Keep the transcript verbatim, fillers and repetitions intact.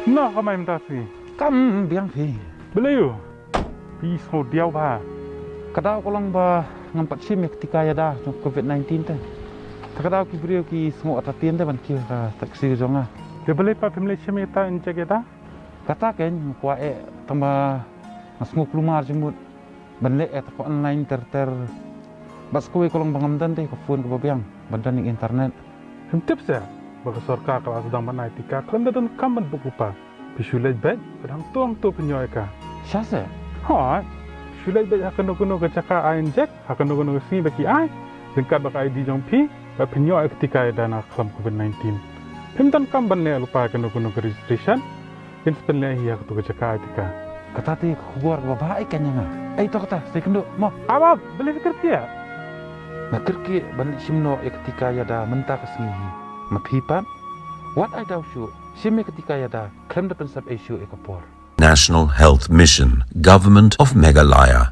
Kumno ka mai mynta sngi? Kam biang phi. Balei u? Phi sngew diaw bha. Ka daw ka long ba ngam pat shim ïa ka tika ïada jong covid nineteen te. Te ka daw ki briew ki sngew atatien te ban kiew ka taxi jong nga. Te balei pat phim leit shim ïa ta injek ïada? Kata kein nga kwah eh tang ba nga sngew kulmar jingmut ban leh ïa ta ka online ter ter. Bad sa kawei ka long ba ngam don te ka phone kaba biang ban don ïa internet. Phim tip seh ba ka sorkar ka la sdang ban ai tika khlem da donkam ban buh lypa. Phi shu leit beit bad hangto hangto phin ïoh ïa ka. Shisha seh? Hooid. Shu leit beit ha kano kano ka jaka ai injek, ha kano kano ka sngi ba ki ai, ryngkat bad ka I D jong phi, bad phin ïoh ïa ka tika ïada na ka khlam covid nineteen. Phim donkam ban leh lypa ïa kano kano ka registration. Kin sa pynleh hi ha kato ka jaka ai tika. Kata te ka khubor kaba bha eh kane ïa nga. Ei to kata, sa ïakynduh mo. Aba, balei phi kyrkieh? Nga kyrkieh ban leit shim noh ïa ka tika ïada mynta ka sngi hi. Ma phi pat? Wat ai daw shuh, shim ïa ka tika ïada khlem da pynsep ei shuh ïa ka por. National Health Mission, Government of Meghalaya.